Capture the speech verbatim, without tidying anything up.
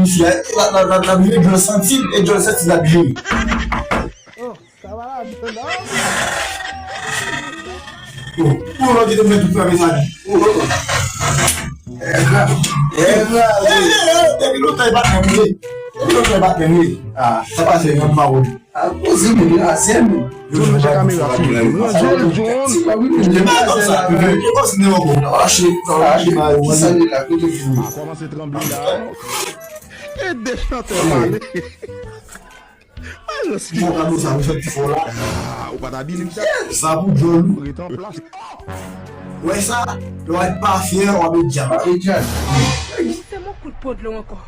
misye a, l ap, l ap, l ap, l ap jere, Djòl santi l, e Djòl santi l ap jere. Oh, sa pa la, non. Oh, pou lòt ki te fè tout travay sa li. Oh, oh, oh. Depi lontan e pa t menm li. Depi lontan e pa t menm li. Ah, sa pase yon pawòl. Ah, poze moun la, se nou. Yo chanje kamera sou li. Ranjel John. Ti pa wi, men pa sa la. Yo kontinye ankò. Ache, ache, kisa li la, kote fini? Kòmanse tranble la. E de chantè pale. Mwen ranse. Fò kado sa, mwen fè ti fò la. Ah, ou pa t abilim sa. Sa pou John. Ret an plas. Wè sa, lè w pa fyè, w ap met djab. Ap met djab. Se mon kout po dlo ankò.